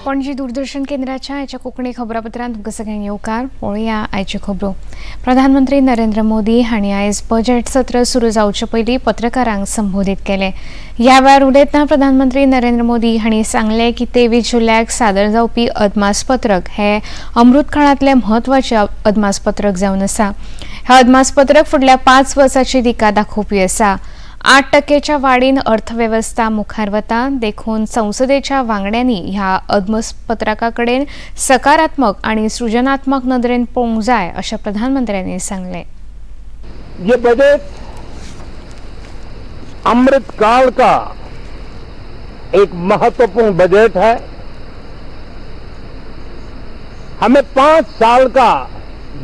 पणजी दूरदर्शन केंद्राच्या आयच्या कोंकणी खबरापत्रांत तुमकां सगळ्यांक येवकार. पळोवया आयच्यो खबरो. प्रधानमंत्री नरेंद्र मोदी हांणी आयज बजेट सत्र सुरू जावचे पयलीं पत्रकारांक संबोधीत केलें. ह्या वेळार उलयतना प्रधानमंत्री नरेंद्र मोदी हांणी सांगलें की 23 जुलयाक सादर जावपी अदमासपत्रक हें अमृतकाळांतलें म्हत्वाचें अदमासपत्रक जावन आसा. हें अदमासपत्रक फुडल्या 5 वर्साची दिका दाखोवपी आसा. 8 टक्केच्या वाडीन अर्थवेवस्था मुखार वता, देखून संसदेच्या वांगड्यांनी ह्या अदमासपत्रका कडेन सकारात्मक आनी सृजनात्मक नदरेन पळोवंक जाय अशें प्रधानमंत्र्यांनी सांगलें. ये बजट अमृत काल का एक महत्वपूर्ण बजट है. हमें 5 साल का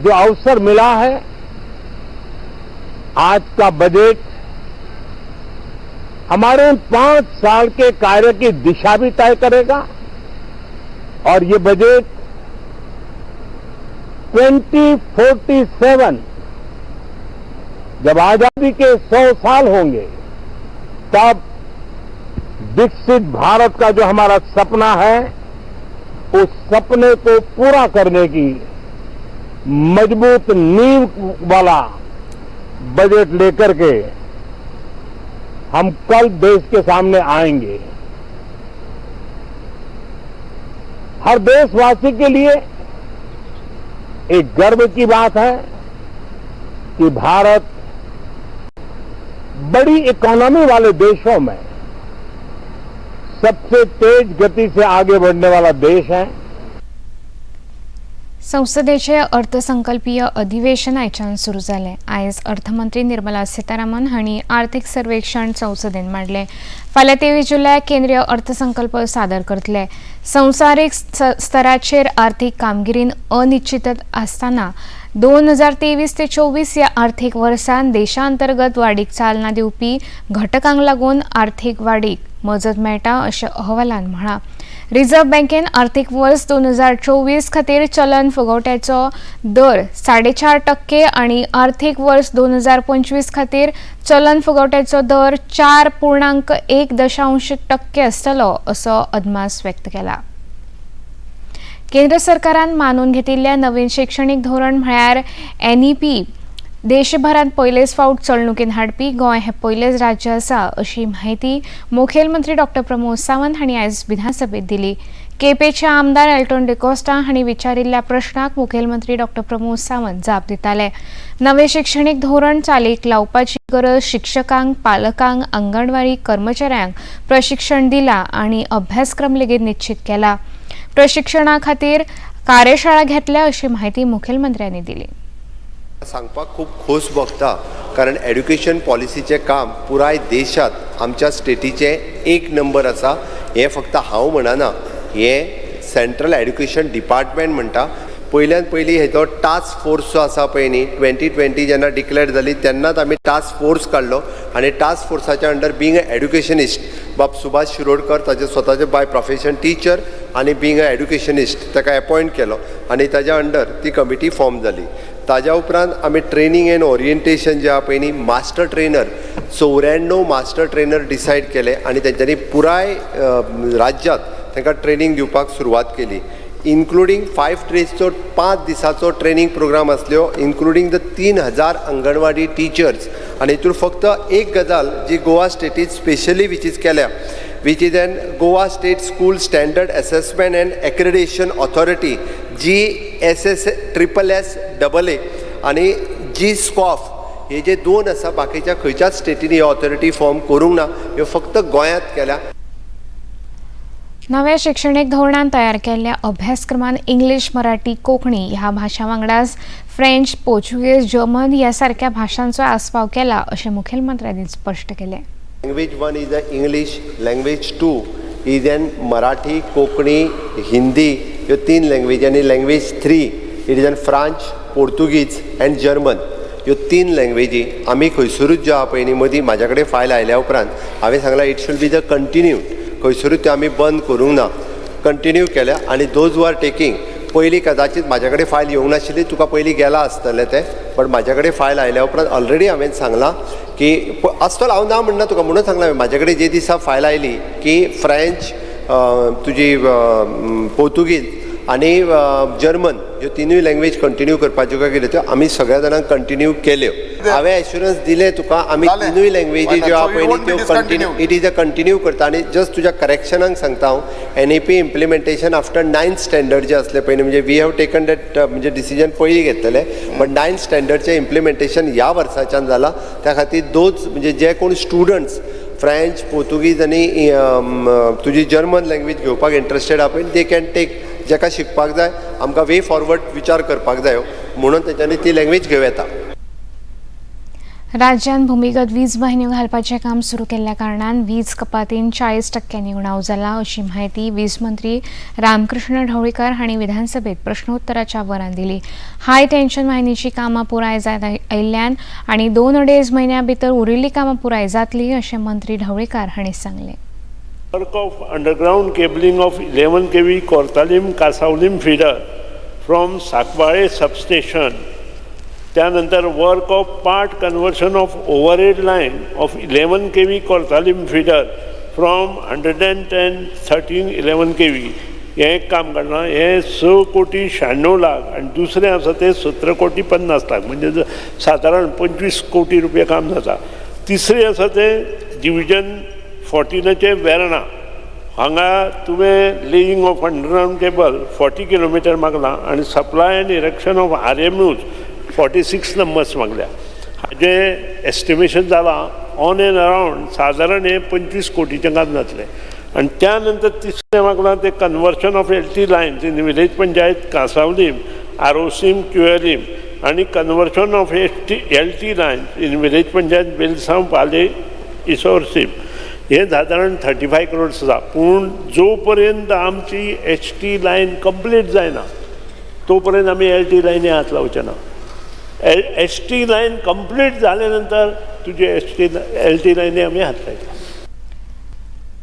जो अवसर मिला है, आज का बजट हमारे उन 5 साल के कार्य की दिशा भी तय करेगा और ये बजट 2047, जब आजादी के 100 साल होंगे, तब विकसित भारत का जो हमारा सपना है, उस सपने को पूरा करने की मजबूत नींव वाला बजट लेकर के हम कल देश के सामने आएंगे. हर देशवासी के लिए एक गर्व की बात है कि भारत बड़ी इकोनॉमी वाले देशों में सबसे तेज गति से आगे बढ़ने वाला देश है. संसदेचे अर्थसंकल्पीय अधिवेशन आयच्यान सुरू जालें. आयज अर्थमंत्री निर्मला सीतारामन हांणी आर्थीक सर्वेक्षण संसदेन मांडलें. फाल्यां 23 जुलयाक केंद्रीय अर्थसंकल्प सादर करतले. संवसारीक स्तराचेर आर्थीक कामगिरीन अनिश्चित आसतना 2023 ते 24 ह्या आर्थीक वर्सान देशांतर्गत वाडीक चालना दिवपी घटकांक लागून आर्थीक वाडीक मजत मेळटा अशें अहवालान म्हळां. रिझर्व्ह बँकेन आर्थीक वर्स 2024 खातीर चलन फुगवट्याचो दर 4.5% आनी आर्थीक वर्स 2025 खातीर चलन फुगवट्याचो दर 4.1% आसतलो असो अदमास व्यक्त केला. केंद्र सरकारान मानून घेतिल्ल्या नवीन शिक्षणीक धोरण म्हळ्यार एनईपी देशभरांत पयलेच फावट चलणुकेन हाडपी गोंय हें पयलेच राज्य आसा अशी म्हायती मुखेलमंत्री डॉक्टर प्रमोद सावंत हांणी आयज विधानसभेत दिली. केपेचे आमदार एल्टन डिकोस्टा हांणी विचारिल्ल्या प्रश्नाक मुखेलमंत्री डॉक्टर प्रमोद सावंत जाप दिताले. नवें शिक्षणीक धोरण चालीक लावपाची गरज, शिक्षकांक, पालकांक, अंगणवाडी कर्मचाऱ्यांक प्रशिक्षण दिलां आनी अभ्यासक्रम लेगीत निश्चित केला. प्रशिक्षणा खातीर कार्यशाळा घेतल्या अशी म्हायती मुखेलमंत्र्यांनी दिली. सांगपाक खूब खोस भोगता, कारण एड्युकेशन पॉलिसीचें काम पुराय देशांत आमच्या स्टेटीचें एक नंबर आसा. हें फक्त हांव म्हणना, हें सेंट्रल एड्युकेशन डिपार्टमेंट म्हणटा. पयल्यान पयलीं हेजो टास्क फोर्स जो आसा पळय न्ही, 2020 जेन्ना डिक्लेर जाली तेन्नाच आमी टास्क फोर्स काडलो आनी टास्क फोर्साच्या अंडर बींग अ एड्युकेशनिस्ट बाब सुभाष शिरोडकर, ताजे स्वताचे बाय प्रोफेशन टिचर आनी बींग अ एड्युकेशनिस्ट, ताका एपॉयंट केलो आनी ताज्या अंडर ती कमिटी फॉर्म जाली. ताज्या उपरांत आमी ट्रेनींग एंड ओरिएंटेशन जें आहा पळय न्ही, master trainer, 94 master trainer decide केले आनी तेंच्यांनी पुराय राज्यांत तांकां ट्रेनींग दिवपाक सुरवात केली, इन्क्लुडींग 5 डेजचो, 5 दिसाचो ट्रेनींग प्रोग्राम आसल्यो, इन्क्लुडींग the 3000 anganwadi teachers. आनी हितून फक्त एक गजाल जी गोवा स्टेटीत स्पेशली which is केल्या, which is an Goa State School Standard Assessment and Accreditation Authority, GSSSSSAA आनी जी स्कॉफ, हे जे दोन आसा, बाकीच्या खंयच्याच स्टेटींनी ही ऑथॉरिटी फॉर्म करूंक ना. ह्यो फक्त गोंयांत केल्या. नव्या शिक्षणीक धोरणान तयार केल्ल्या अभ्यासक्रमांत इंग्लीश, मराठी, कोंकणी ह्या भाशां वांगडाच फ्रेंच, पोर्चुगीज, जर्मन ह्या सारक्या भाशांचो आस्पाव केला अशें मुखेलमंत्र्यांनी स्पश्ट केलें. Language one is a English, language two is an Marathi, Konkani, Hindi, ह्यो तीन लँग्वेजी आनी language three it is an French, Portuguese and German, ह्यो तीन लँग्वेजी. आमी खंयसरूच ज्यो आहा पळय न्ही, मदीं म्हाज्या कडेन फायल आयल्या उपरांत हांवें सांगलां, it should be the continue. खंयसरूच त्यो आमी बंद करूंक ना, कंटिन्यू केल्या. आनी those who are taking, पयलीं कदाचीत म्हाज्या कडेन फायल येवंक नाशिल्ली, तुका पयलीं गेलां आसतलें तें, बट म्हाज्या कडेन फायल आयल्या उपरांत ऑलरेडी हांवें सांगलां की आसतलो, हांव ना म्हणना तुका. म्हणून सांगलां हांवें, म्हाज्या कडेन जे दिसा फायल आयली की फ्रेंच तुजी पोर्तुगीज आनी जर्मन ह्यो तिनूय लँग्वेज कंटिन्यू करपाच्यो काय कितें त्यो आमी सगळ्या जाणांक कंटिन्यू केल्यो. हांवें एश्युरन्स दिलें तुका, आमी जालें. तिनूय लँग्वेजी ज्यो आहा So it पळय न्ही won't be त्यो continue discontinued. It is a continue करता. आनी जस्ट तुज्या करेक्शनाक सांगता हांव, NEP implementation after ninth standard जे आसले पळय न्ही, म्हणजे we have taken that म्हणजे डिसिजन पयलीं घेतलेले, बट नायन्थ स्टँडर्डचें इम्प्लिमेंटेशन ह्या वर्साच्यान जालां. त्या खातीर those म्हणजे जे कोण स्टुडंट्स फ्रेंच, पोर्तुगीज आनी तुजी जर्मन लँग्वेज घेवपाक इंट्रस्टेड आहा पळय, they can take. जेका शिकपाक जाय, आमकां वे फॉरवर्ड विचार करपाक जायो म्हणून तेंच्यांनी ती लँग्वेज घेवं येता. राज्यांत भुमिगत वीज वाहिन्यो घालपाचें काम सुरू केल्ल्या कारणान वीज कपातीन 40% उणाव जाला, अशी म्हायती वीज मंत्री रामकृष्ण ढवळीकर हांणी विधानसभेत प्रश्नोत्तराच्या वरान दिली. हाय टेन्शन वाहिनीची कामां पुराय जायत आयिल्ल्यान आनी 2-2.5 म्हयन्यां भितर उरिल्लीं कामां पुराय जातलीं, अशें मंत्री ढवळीकार हांणी सांगलें. Work of underground cabling of 11 kV Cortalim Cansaulim feeder from Sancoale substation. त्यानंतर work of part conversion of overhead line of 11 kV Cortalim feeder from 110 13 11 kV, हें एक काम काडलां. हें 6 कोटी 96 लाख आनी दुसरें आसा तें 17 कोटी 50 लाख, म्हणजे सादारण 25 कोटी रुपया काम जाता. तिसरें आसा तें डिविजन 14आचें वेर्णा हांगा तुवें laying of underground cable 40 kilometre मागलां आनी supply and erection of RMUs 46 numbers मागल्या. हाजें एस्टिमेशन जालां ऑन एंड अरावंड सादारण हें 25 कोटीचें काम जातलें. आनी त्या नंतर तिसरें मागलां तें conversion of LT lines in village panchayat Cansaulim, Arossim, Cuelim आनी conversion of HT LT lines in village panchayat Velsao, Pale Issorcim, हे सादारण 35 क्रोड्स आसा. पूण जो पर्यंत आमची एच टी लायन कंप्लीट जायना, तो पर्यंत आमी एल टी लायनी हात लावचे ना. एच टी लायन कंप्लीट जाले नंतर तुजी एच टी एल टी लायनी आमी हात लायता.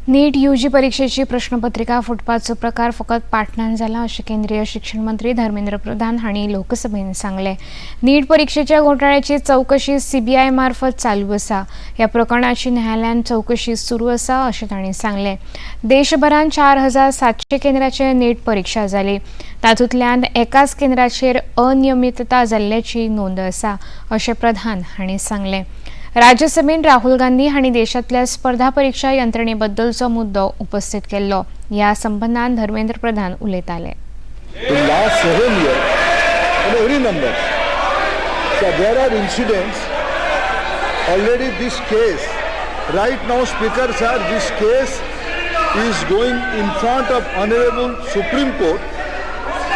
नीट यूजी परीक्षेची प्रश्नपत्रिका फुटपाचो प्रकार फकत पाटणान जाला, अशें केंद्रीय शिक्षण मंत्री धर्मेंद्र प्रधान हांणी लोकसभेन सांगलें. नीट परीक्षेच्या घोटाळ्याची चवकशी सीबीआय मार्फत चालू आसा. ह्या प्रकरणाची न्यायालयान चवकशी सुरू आसा, अशें तांणी सांगलें. देशभरांत 4700 केंद्राचेर नीट परीक्षा जाली. तातूंतल्यान एकाच केंद्राचेर अनियमितता जाल्ल्याची नोंद आसा, अशें प्रधान हांणी सांगलें. राज्यसभेत राहुल गांधी हांणी देशांतल्या स्पर्धा परीक्षा यंत्रणेबद्दलचो मुद्दो उपस्थित केल्लो. ह्या संबंदान धर्मेंद्र प्रधान उलयताले. In last 7 years, in every number. So there are incidents. Already this case, right now, Speaker sir, this case is going in front of Honorable Supreme Court.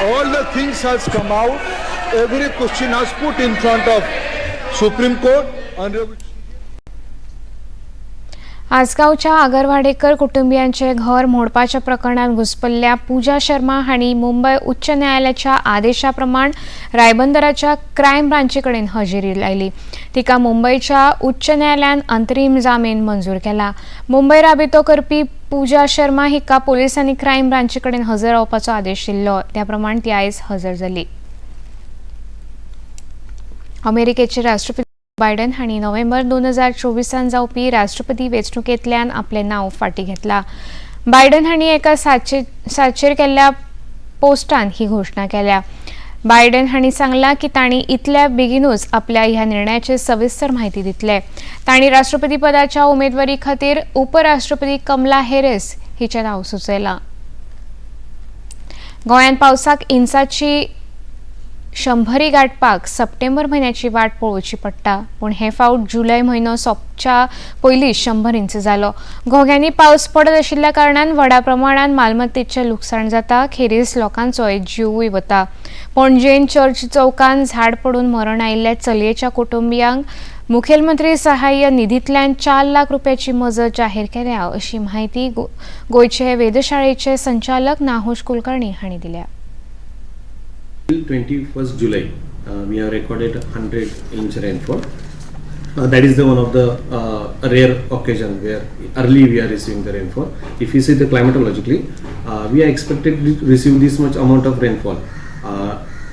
All the things has come out. Every question has put in front of Supreme Court. Honorable आसगांवच्या आगरवाडेकर कुटुंबियांचे घर मोडपाच्या प्रकरणात घुसपल्ल्या पूजा शर्मा हांणी मुंबय उच्च न्यायालयाच्या आदेशा प्रमाण रायबंदराच्या crime ब्रांची कडेन हजेरी लायली. तिका मुंबयच्या उच्च न्यायालयान अंतरीम जामीन मंजूर केला. मुंबय राबितो करपी पूजा शर्मा हिका पोलिसांनी क्रायम ब्रांची कडेन हजर रावपाचो आदेश दिल्लो. त्या प्रमाण ती आयज हजर जाली. अमेरिकेचे राष्ट्रपती बायडन हांणी नोव्हेंबर 2024 जावपी राष्ट्रपती वेंचणुकेंतल्यान आपलें नांव फाटीं घेतलां. बायडन हांणी एका सातचेर केल्ल्या पोस्टान ही घोशणा केल्या. बायडन हांणी सांगलां की तांणी इतल्या बेगिनूच आपल्या ह्या निर्णयाची सविस्तर म्हायती दितले. तांणी राष्ट्रपती पदाच्या उमेदवारी खातीर उपराष्ट्रपती कमला हॅरिस हिचें नांव सुचयलां. गोंयांत पावसाक इंचाची शंभरी गांठपाक सप्टेंबर म्हयन्याची वाट पळोवची पडटा, पूण हे फावट जुलय म्हयनो सोंपच्या पयलीं 100 इंच जालो. घोग्यांनी पावस पडत आशिल्ल्या कारणान व्हडा प्रमाणात मालमत्तेचें लुकसाण जाता, खेरीज लोकांचोय जिवूय वता. पणजेन चर्च चौकान झाड पडून मरण आयिल्ल्या चलयेच्या कुटुंबियांक मुखेलमंत्री सहाय्य निधींतल्यान 4 लाख रुपयाची मजत जाहीर केल्या, अशी म्हायती गोंयचे वेधशाळेचे संचालक नाहुश कुलकर्णी हांणी दिल्या. Till 21st July, we have recorded 100 inch rainfall. That is the one of the rare occasion where early we are receiving the rainfall. If you see the climatologically, we are expected to receive this much amount of rainfall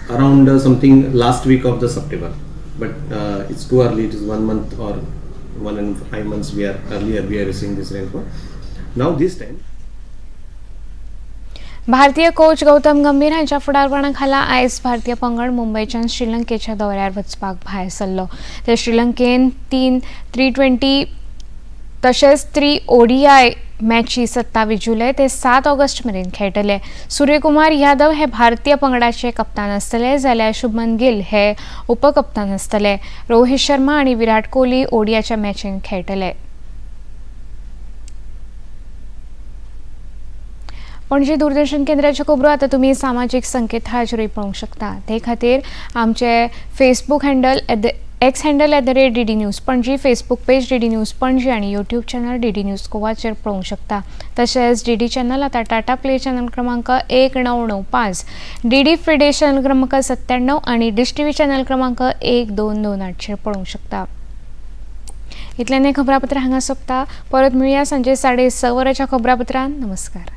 around something last week of the September. But it's too early. It is one month or 1 and 5 months we are earlier we are receiving this rainfall. Now this time. भारतीय coach Gautam गंभीर हांच्या फुडारपणा खाला आयज भारतीय पंगड मुंबयच्यान श्रीलंकेच्या दौऱ्यार वचपाक भायर सरलो. ते श्रीलंकेन 3 T20 तशेंच 3 ODI मॅची 27 जुलय ते 7 ऑगस्ट मेरेन खेळटले. सूर्यकुमार यादव हे भारतीय पंगडाचे कप्तान आसतले, जाल्यार शुभमन गिल हे उपकप्तान आसतले. रोहित शर्मा आनी विराट कोहली ओडीआयच्या मॅचीन खेळटले. पणजी दूरदर्शन केंद्राच्यो खबरो आतां तुमी सामाजीक संकेतथळाचेरूय पळोवंक शकता. ते खातीर आमचे Facebook handle at the X handle @DD News Panaji, Facebook page DD News Panaji आनी यूट्यूब चॅनल डीडी न्यूज गोवाचेर पळोवंक शकता. तशेंच डीडी चॅनल आतां टाटा प्ले चॅनल क्रमांक 1995, डीडी फ्री डिश चॅनल क्रमांक 97 आनी डिश टीव्ही चॅनल क्रमांक 1228चेर पळोवंक शकता. इतल्यान हें खबरापत्र हांगा सोंपता. परत मेळया सांजे 6:30 वरांच्या खबरापत्रान. नमस्कार.